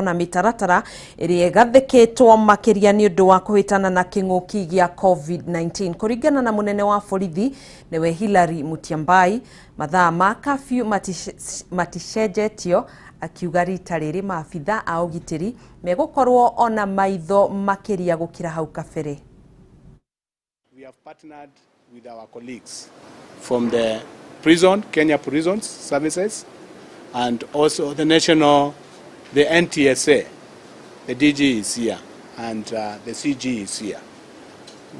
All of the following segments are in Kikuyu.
Na mĩtaratara ĩrĩa ĩgathĩkĩtwo makĩria nĩ ũndũ wa kũhĩtana na kĩng'ũki gĩa COVID-19. Kũringana na mũnene wa borithi nĩwe Hillary Mutyambai, mathaa ma curfew maticenjetio, akiuga rita rĩrĩ maabitha a ũgitĩri megũkorwo ona maitho makĩria gũkĩra hau kabere. We have partnered with our colleagues from the prison, Kenya Prisons Services, and also the national, the NTSA, the DG is here, and the CG is here.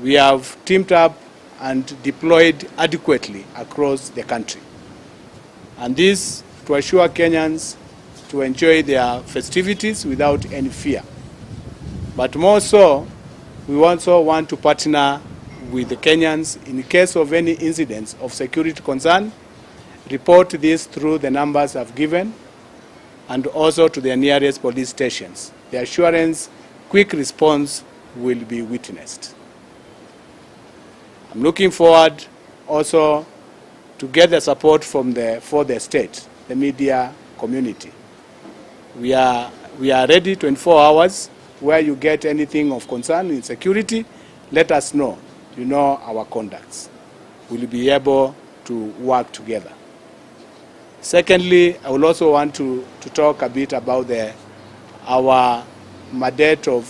We have teamed up and deployed adequately across the country. And this to assure Kenyans to enjoy their festivities without any fear. But more so, we also want to partner with the Kenyans in case of any incidents of security concern, report this through the numbers I've given and also to their nearest police stations. The assurance, quick response will be witnessed. I'm looking forward also to get the support from the, for the state, the media community. We are ready 24 hours. Where you get anything of concern in security, let us know. You know our contacts. We'll be able to work together. Secondly, I will also want to talk a bit about our mandate of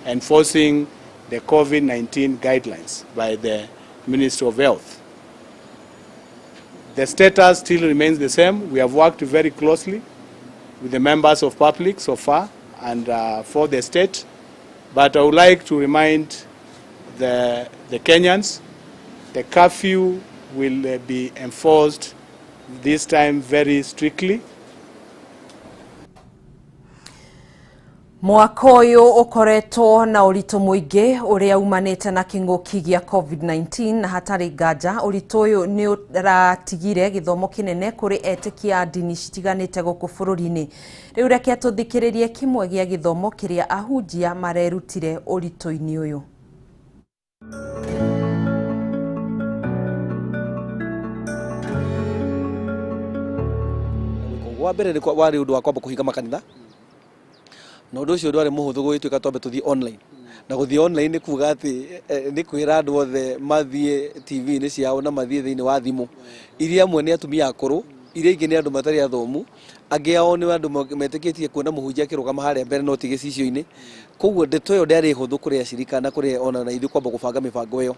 enforcing the COVID-19 guidelines by the Ministry of Health. The status still remains the same. We have worked very closely with the members of public so far and for the state. But I would like to remind the Kenyans, the curfew will be enforced this time very strictly. Mwaka ũyũ ũkoretwo na ũritũ mũingĩ ũrĩa umanĩte na kĩng'ũki gĩa COVID-19, na hatarĩ nganja ũritũ ũyũ nĩ ũratigire gĩthomo kĩnene kũrĩ etĩkia a ndini citiganĩte gũkũ bũrũri-inĩ. Rĩu reke tũthikĩrĩrie kĩmwe gĩa gĩthomo kĩrĩa ahunjia marerutire ũritũ-inĩ ũyũ. Wa mbere nĩ warĩ ũndũ wa kwamba kũhinga makanitha, na ũndũ ũcio ndwarĩ mũhũthũ gũgĩtuĩka twambe tũthiĩ online. Na gũthiĩ online nĩ kuga atĩ nĩ kwĩra andũ othe mathiĩ TV-inĩ ciao na mathiĩ thĩinĩ wa thimũ iria amwe nĩ atumia akũrũ, iria ingĩ nĩ andũ matarĩ athomu, angĩ ao nĩ andũ metĩkĩtie kuona mũhunjia akĩrũgama harĩa mbere no ti gĩcicio-inĩ. Koguo ndeto ĩyo ndĩarĩ hũthũ kũrĩ acirika na kũrĩ ona na ithuĩ kwamba gũbanga mĩbango ĩyo.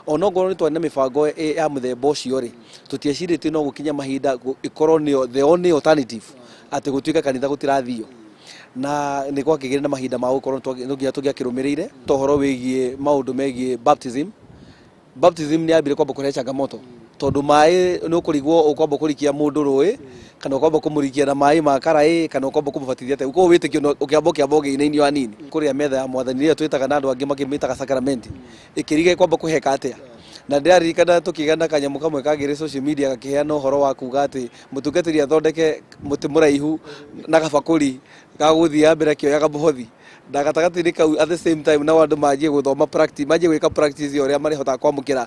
Ona ongorwo nĩ twarĩ na mĩbango ya mũthemba ũcio rĩ, tũtiecirĩtie no gũkinya mahinda ĩkorwo nĩyo the only alternative, atĩ gũtuĩka kanitha gũtirathio. Na nĩ gwakĩgĩre na mahinda ma gũkorwo no nginya tũngĩakĩrũmĩrĩire. Ta ũhoro wĩgiĩ maũndũ megiĩ baptism, baptism nĩ yambire kwamba kũrehe changamoto, tondũ maĩ nĩ ũkũrigwo ũkwamba kũrikia mũndũ rũĩ kana ũkwamba kũmũrikia na maĩ ma karaĩ kana ũkwamba kũmũbatithia atĩa. Koguo wĩtĩkio no ũkĩamba ũgĩinainio hanini. Kũrĩa metha ya mwathani ĩrĩa twĩtaga na andũ angĩ makĩmĩtaga sakramenti ĩkĩriga kwamba kũheka atĩa. Na ndĩraririkana tũkĩgana kanyamũ kamwe kangĩrĩ social media gakĩheana ũhoro wa kuga atĩ mũtungatĩri athondeke mũtĩ mũraihu na gabakũri ga gũthiĩ mbere akĩoyaga mũhothi, na gatagatĩ-inĩ kau at the same time nao andũ manjie gũthoma practice, manjie gwĩka practice ya ũrĩa marĩhotaga kwamũkĩra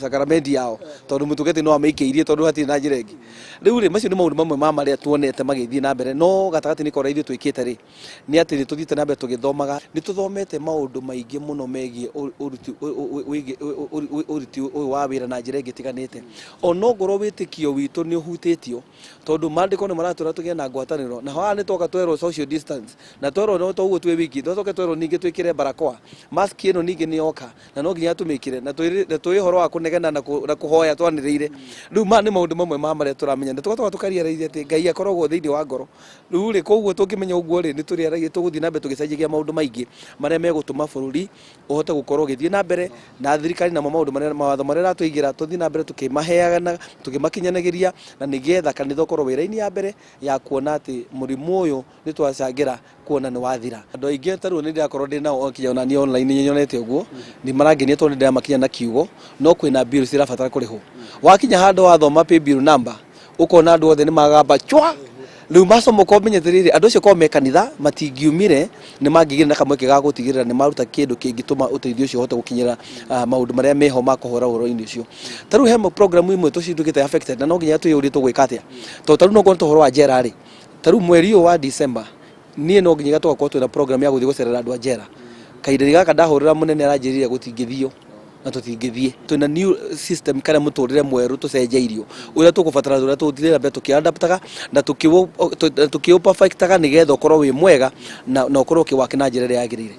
sakramenti yao, tondũ mũtungatĩri no amĩikĩirie tondũ hatirĩ na njĩra ĩngĩ. Rĩu rĩ, macio nĩ maũndũ mamwe ma marĩa tuonete magĩthiĩ na mbere. No gatagatĩ-inĩ ka ũrĩa ithuĩ twĩkĩte rĩ, nĩ atĩ nĩ tũthiĩte na mbere tũgĩthomaga, nĩ tũthomete maũndũ maingĩ mũno megiĩ wĩgiĩ ũruti ũyũ wa wĩra na njĩra ĩngĩ ĩtiganĩte, onongorwo wĩtĩkio witũ nĩ ũhutĩtio, tondũ maandĩko nĩ maratwĩra tũgĩe na ngwatanĩro, na haha nĩ twoka twerwo social distance, na twerwo no toguo twĩ wiki, twacoke twerwo ningĩ twĩkĩre barakoa, mask ĩno ningĩ nĩ yoka na no nginya tũmĩkĩre, na twĩ ũhoro wa kũnegena na kũhoya twanĩrĩire. Rĩu maya nĩ maũndũ mamwe ma marĩa tũramenya, na tũgatoka tũkariaraithia atĩ Ngai akoragwo thĩinĩ wa ngoro. Rĩu rĩ, koguo tũngĩmenya ũguo rĩ, nĩ tũrĩaragia tũgũthiĩ na mbere tũgĩcenjagia maũndũ maingĩ marĩa megũtũma bũrũri ũhote gũkorwo ũgĩthiĩ na mbere, na thirikari namo maũndũ marĩa mawatho marĩa ĩratũigĩra tũthiĩ na mbere tũkĩmaheaga na tũkĩmakinyanagĩria, na nĩgetha kanitha ũkorwo wĩra-inĩ ya mbere ya kuona atĩ mũrimũ ũyũ nĩ twacangĩra kuona nĩ wathira. Andũ aingĩ ta rĩu nĩ ndĩrakorwo ndĩ nao kinya ona niĩ online nĩ nyonete ũguo nĩ marangenia, tondũ nĩ ndĩramakinya na kiugo, no kwĩna bill cirabatara kũrĩhwo. Wakinya handũ wathoma pay bill number, ũkona andũ othe nĩ magamba chwa. Rĩu macomoka ũmenye atĩrĩrĩ, andũ acio korwo me kanitha matingiumire nĩ mangĩgĩre na kamweke ga gũtigĩrĩra nĩ maruta kĩndũ kĩngĩtũma ũteithio ũcio ũhote gũkinyĩra maũndũ marĩa meho ma kũhũra ũhoro-inĩ ũcio. Ta rĩu he program imwe tũcituĩkĩte affected, na no nginya twĩyũrie tũgwĩka atĩa, tondũ ta rĩu no ngorwo ũhoro wa njera rĩ, ta rĩu mweri ũyũ wa December Niĩ no nginya tũgakorwo twĩna program ya gũthiĩ gũcerera andũ a njera. Kahinda gaka ndahũrĩra mũnene aranjĩrire gũtingĩthio na tũtingĩthiĩ. Twĩna new system kana mũtũrĩre mwerũ tũcenjeirio ũrĩa tũkũbatara ũrĩa tũgũthiĩ na mbere tũkĩadaptaga na tũkĩũ-perfectaga nĩgetha ũkorwo wĩ mwega na ũkorwo ũkĩwaki na njĩra ĩrĩa yagĩrĩire.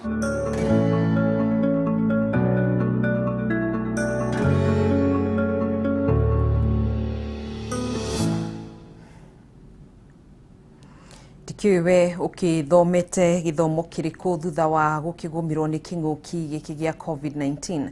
Ndikiũĩ we ũkĩthomete gĩthomo kĩrĩkũ thutha wa gũkĩgũmĩrwo nĩ kĩng'ũki gĩkĩ gĩa COVID-19.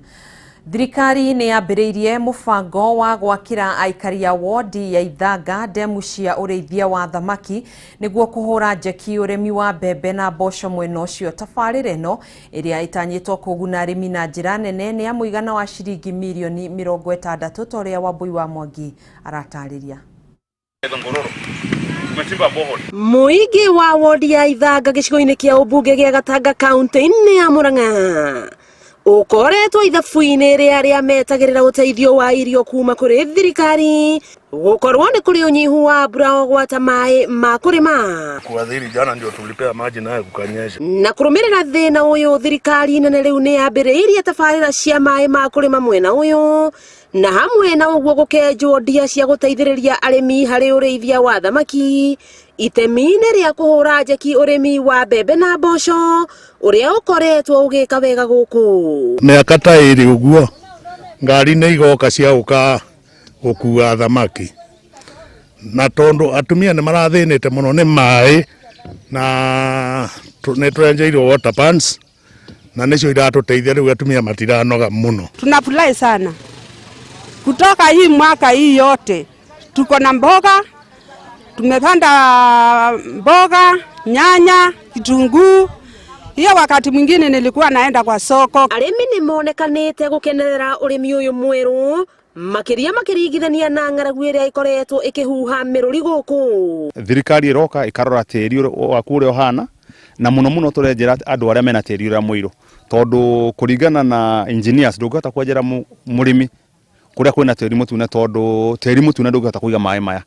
Thirikari nĩ yambĩrĩirie mũbango wa gwakĩra aikari a wodi ya Ithanga ndemu cia ũrĩithia wa thamaki nĩguo kũhũra njeki ũrĩmi wa mbembe na mboco mwena ũcio. Tabarĩra ĩno ĩrĩa ĩtanyĩtwo kũguna arĩmi na njĩra nene nĩ ya mũigana wa ciringi mirioni 60 ta ũrĩa Wambui wa Mwangi aratarĩria. Mũingĩ wa wodi ya Ithanga gĩcigo-inĩ kĩa ũmbunge gĩa Gatanga kaunti-inĩ ya Murang'a ũkoretwo ithabu-inĩ rĩa arĩa metagĩrĩra ũteithio wa irio kuma kũrĩ thirikari gũkorwo nĩ kũrĩ ũnyihu wa mbura o gwata maĩ ma kũrĩma. Kuadhiri jana ndio tulipea maji naye kukanyesha. Na kũrũmĩrĩra thĩna ũyũ thirikari nene rĩu nĩ yambĩrĩirie tabarĩra cia maĩ ma kũrĩma mwena ũyũ na hamwe na ũguo gũkenjwo ndia cia gũteithĩrĩria arĩmi harĩ ũrĩithia wa thamaki itemi-inĩ rĩa kũhũra njeki ũrĩmi wa mbembe na mboco ũrĩa ũkoretwo ũgĩka wega gũkũ. Mĩaka ta ĩrĩ ũguo ngari nĩ igoka cia gũka gũkua thamaki na tondũ atumia nĩ marathĩnĩte mũno nĩ maĩ na nĩ twenjeirwo water pans na nĩcio iratũteithia rĩu atumia matiranoga mũno. Tunafurahi sana kutoka hii mwaka hii yote tuko na mboga, tumepanda mboga, nyanya, kitunguu. Hiyo wakati mwingine nilikuwa naenda kwa soko. Arĩmi nĩ monekanĩte gũkenerera ũrĩmi ũyũ mwerũ makĩria makĩringithania na ng'aragu ĩrĩa ĩkoretwo ĩkĩhuha mĩrũri gũkũ. Thirikari ĩroka ĩkarora tĩri waku ũrĩa ũhana na mũno mũno tũrenjera andũ arĩa mena tĩri ũrĩa mũirũ tondũ kũringana na engineers ndũngĩhota kwenjera mũrĩmi kũrĩa kwĩna tĩri mũtune tondũ tĩri mũtune ndũngĩhota kũiga maĩ maya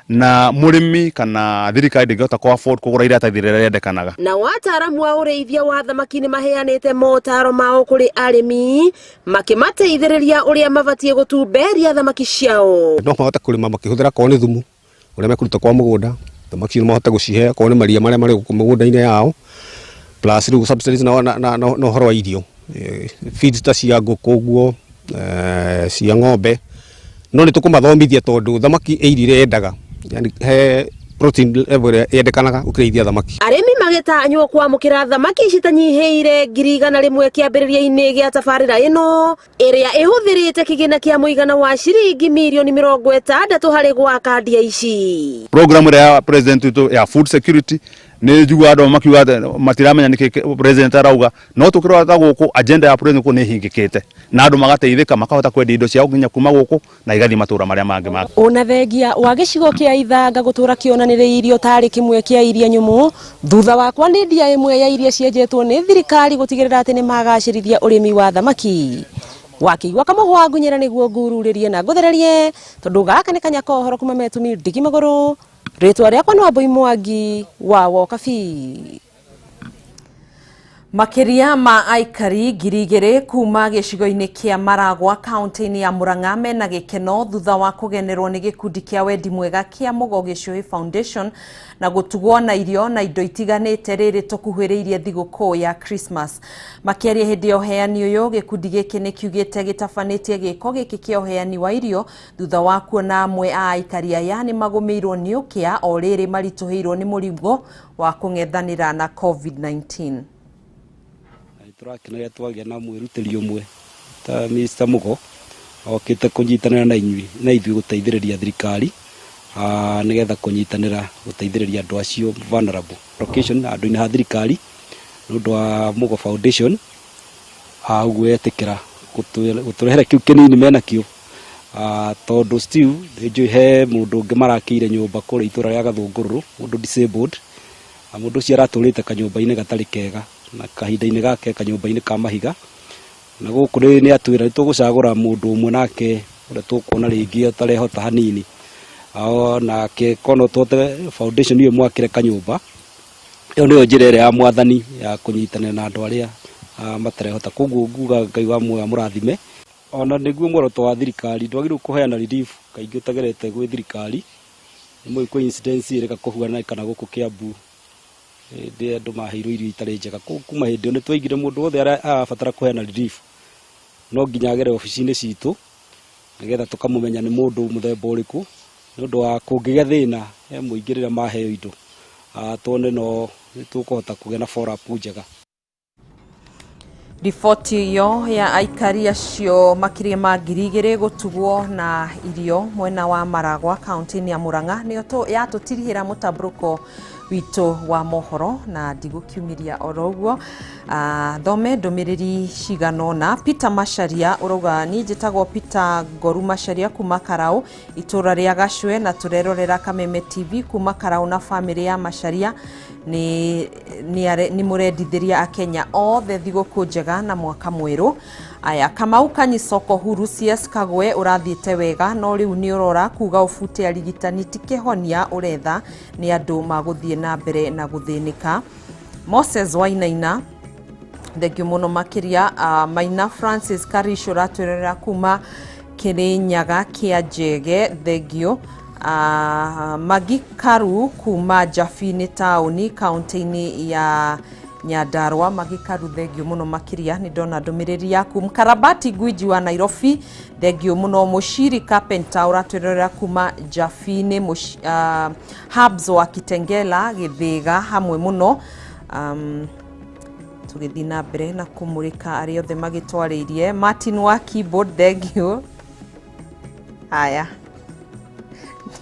na mũrĩmi kana thirikari ndĩngĩhota kũ afford kũgũra iratathi rĩrĩa rĩendekanaga. Nao ataaramu a ũrĩithia wa thamaki nĩ maheanĩte motaro mao kũrĩ arĩmi makĩmateithĩrĩria ũrĩa mabatiĩ gũtumberia thamaki ciao. No mahote kũrĩma makĩhũthĩra korwo nĩ thumu ũrĩa mekũruta kwa mũgũnda, thamaki no mahote gũcihe korwo nĩ maria marĩa marĩ gũkũ mũgũnda-inĩ yao, plus rĩu subsidies na ũhoro wa irio, feeds ta cia ngũkũ ũguo, cia ng'ombe, no nĩ tũkũmathomithia tondũ thamaki ĩ irio iria yendaga, yani he protein level ĩrĩa yendekanaga ũkĩrĩithia thamaki. Arĩmi magĩtanywo kwamũkĩra thamaki citanyihĩire 100,000 kĩambĩrĩria-inĩ gĩa tabarĩra ĩno ĩrĩa ĩhũthĩrĩte kĩgĩna kĩa mũigana wa ciringi mirioni 60 harĩ gwaka ndia ici. Program ĩrĩa ya president witũ ya food security nĩ njiguaga andũ makiuga atĩ matiramenya nĩkĩ president arauga, no tũkĩrora ta gũkũ agenda ya president gũkũ nĩ ĩhingĩkĩte na andũ magateithĩka makahota kwendia indo ciao nginya kuma gũkũ na igathiĩ matũra marĩa mangĩ ma. Ona thengia wa gĩcigo kĩa Ithanga gũtũra kĩonanĩrĩirio tarĩ kĩmwe kĩa iria nyũmũ thutha wa kwanĩ ndia ĩmwe ya iria cienjetwo nĩ thirikari gũtigĩrĩra atĩ nĩ magacĩrithia ũrĩmi wa thamaki. Wakĩigua kamũhwa ngunyĩra nĩguo ngururĩrie na ngũthererie tondũ gaka nĩ kanya ka ũhoro kuma metumi ndigi magũrũ. Rĩtwa rĩakwa nĩ Wambui Mwangi wa Wokabi. Makĩria ma aikari 2,000 kuma gĩcigo-inĩ kĩa Maragwa kaunti-inĩ ya Murang'a mena gĩkeno thutha wa kũgenerwo nĩ gĩkundi kĩa wendi mwega kĩa Mũgo Gĩcũhĩ Foundation na gũtugwo na irio na indo itiganĩte rĩrĩ tũkuhĩrĩirie thigũkũ ya Christmas. Makĩaria hĩndĩ ya ũheani ũyũ, gĩkundi gĩkĩ nĩ kiugĩte gĩtabanĩtie gĩko gĩkĩ kĩa ũheani wa irio thutha wa kuona amwe a aikari aya nĩ magũmĩirwo nĩ ũkĩa o rĩrĩ maritũhĩirwo nĩ mũrigo wa kũng'ethanĩra na COVID-19. Tũrakena twagĩa na mwĩrutĩri ũmwe ta Mr. Mugo okĩte kũnyitanĩra na inyuĩ na ithuĩ gũteithĩrĩria thirikari nĩgetha kũnyitanĩra gũteithĩrĩria andũ acio vulnerable location andũ-inĩ ha thirikari nĩ ũndũ wa Mugo Foundation ũguo etĩkĩra gũtũrehera kĩu kĩnini menakĩo tondũ still nĩ njũĩ he mũndũ ũngĩ marakĩire nyũmba kũrĩa itũra rĩa Gathũngũrũrũ, mũndũ disabled, mũndũ ũcio aratũrĩte kanyũmba-inĩ gatarĩ kega na kahinda-inĩ gake kanyũmba-inĩ ka mahiga na gũkũ nĩ atwĩra nĩ tũgũcagũra mũndũ ũmwe nake ũrĩa tũkuona rĩngĩ atarehota hanini nake kono tũhote foundation ĩyo mwakĩre kanyũmba Ĩyo nĩyo njĩra ĩrĩa ya mwathani ya kũnyitanĩra na andũ arĩa matarehota. Koguo nguga Ngai wa muoyo amũrathime. Ona nĩguo muoroto wa thirikari, ndwagĩrĩirwo kũheana relief kaingĩ ũtagerete gwĩ thirikari. Nĩ mũĩ kwĩ incidents ĩrĩga kũhuanĩkana gũkũ Kiambu hĩndĩ andũ maheirwo irio itarĩ njega. Koguo kuma hĩndĩ ĩyo nĩ twaigire mũndũ wothe arabatara kũheana relief no nginya agere obici-inĩ citũ nĩgetha tũkamũmenya nĩ mũndũ mũthemba ũrĩkũ, nĩ ũndũ wa kũngĩgĩa thĩna he mũingĩ rĩrĩa maheo indo, tuone no nĩtũkũhota kũgĩa na follow up njega. Riboti ĩyo ya aikari acio makĩria ma 2000 gũtugwo na irio mwena wa Maragwa kaunti-inĩ ya Murang'a nĩyo yatũtirihĩra mũtambũrũko witũ wa mohoro na ndigũkiumĩria oro ũguo. Thome ndũmĩrĩri cigana ũna. Peter Macharia ũrauga niĩ njĩtagwo Peter Ngoru Macharia kuma Karau itũra rĩa Gacwe na tũrerorera Kameme TV kuma Karau na bamĩrĩ ya Macharia nĩ mũrendithĩria akenya othe thigũkũ njega na mwaka mwerũ. Aya, Kamau Kanyisoko Huru CS Kagwe ũrathiĩte wega no rĩu nĩ ũrora kuga ũbute arigitani ti kĩhonia ũretha nĩ andũ magũthiĩ na mbere na gũthĩnĩka. Moses Wainaina, thengio mũno makĩria. Maina Francis Karish ũratwĩrorera kuma Kĩrĩnyaga kĩa Njege, thengio. Magi Karu kuma Jabini taũni kaunti-inĩ ya Nyandarua, Magi Karu, thengio mũno makĩria, nĩ ndona ndũmĩrĩri yaku. Mkarabati Gwiji wa Nairobi, thengio mũno. Mũciri Carpenter ũratwĩrorera kuma Jabini. Hubs wa Kitengela Gĩthĩga hamwe mũno. Tũgĩthiĩ na mbere na kũmũrĩka arĩa othe magĩtwarĩirie. Martin wa keyboard, thengio. Haya,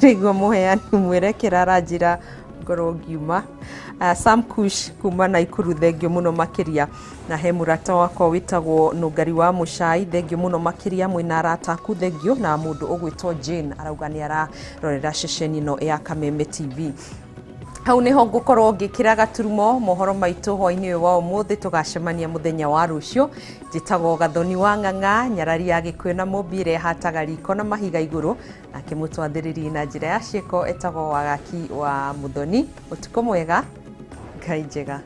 nĩguo mũheani mwerekera aranjĩra ngorwo ngiuma. Sam Kush kuma Naikuru, thengio mũno makĩria. Na he mũrata wakwa wĩtagwo Nũngari wa Mũcai, thengio mũno makĩria, mwĩna arata aku, thengio. Na mũndũ ũgwĩtwo Jane arauga nĩ ararorera ceceni ĩno ya Kameme TV. Hau niho ngũkorwo ngĩkĩra gaturumo mohoro maitũ hwainĩ ũyũ wa ũmũthĩ. Tũgacemania mũthenya wa rũciũ. Njĩtagwo Gathoni wa Ng'ang'a, nyarari ya Gĩkũyũ na Mũmbi ĩrĩa ĩhataga riko na mahiga igũrũ, nake mũtwathĩrĩri na njĩra ya ciĩko etagwo Wagaki wa Mũthoni. Ũtukũ mwega, Ngai njega.